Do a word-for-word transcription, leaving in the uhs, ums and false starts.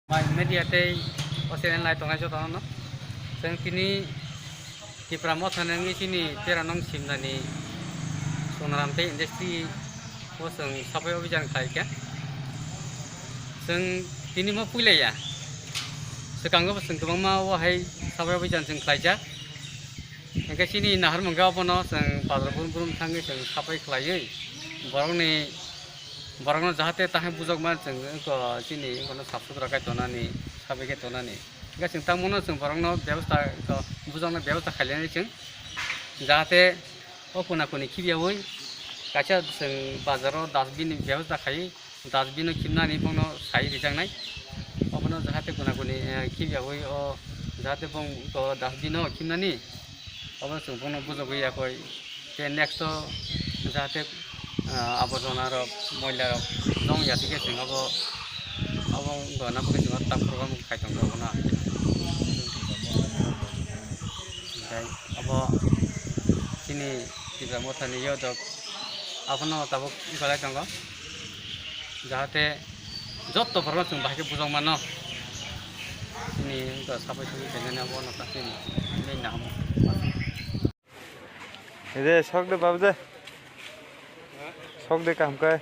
Mai media tei o channel nai tongnai jotono no. Chwng tini Tipra Motha ni wngwi chini tera nong simnani Sonaram tei industry o chwng sapai obijan khlai kha. Chwng tini mo puilaiya. Swkango bo chwng kwbangma o hai sapai obijan chwng khlaijak. Hingke chini nahar mungke abono chwng bazar brum brum thangwi chwng sapai khlaiwi borokni, borokno jahate tahai bujokma chwng wngkha chini wngkhano sap sutra khai tonani, sabai khe tonani. Hingke chwng tangmano chwng borokno bebosta, wngkha bujokna bebosta khailani chwng jahate o kuna kuni khibiyawi kaisa chwng bazaro dustbin ni bebosta khai. Dustbin o khimnani bono sai rijaknai. Obono jahate kuna kuni, eh, khibyawi o jahate bong o dustbin o khimnani. Obo chwng bono bujogwi yakoi. Tei next o jahate, ah, aborjona rok, moila rok nong ya thike chwng obo, obo wngkha na bagwi chwng o tak program khai tongo obono. Tei obo chini Tipra Mothani yodok abono tabuk wngkha lai tongo. Jahate jotto borokno chwng bahai khe bujok mano. Chini wngkha sabai sugwi khainani abo wngkha chini main nahamo. Ede sok de babu de. Sok de kaham khe.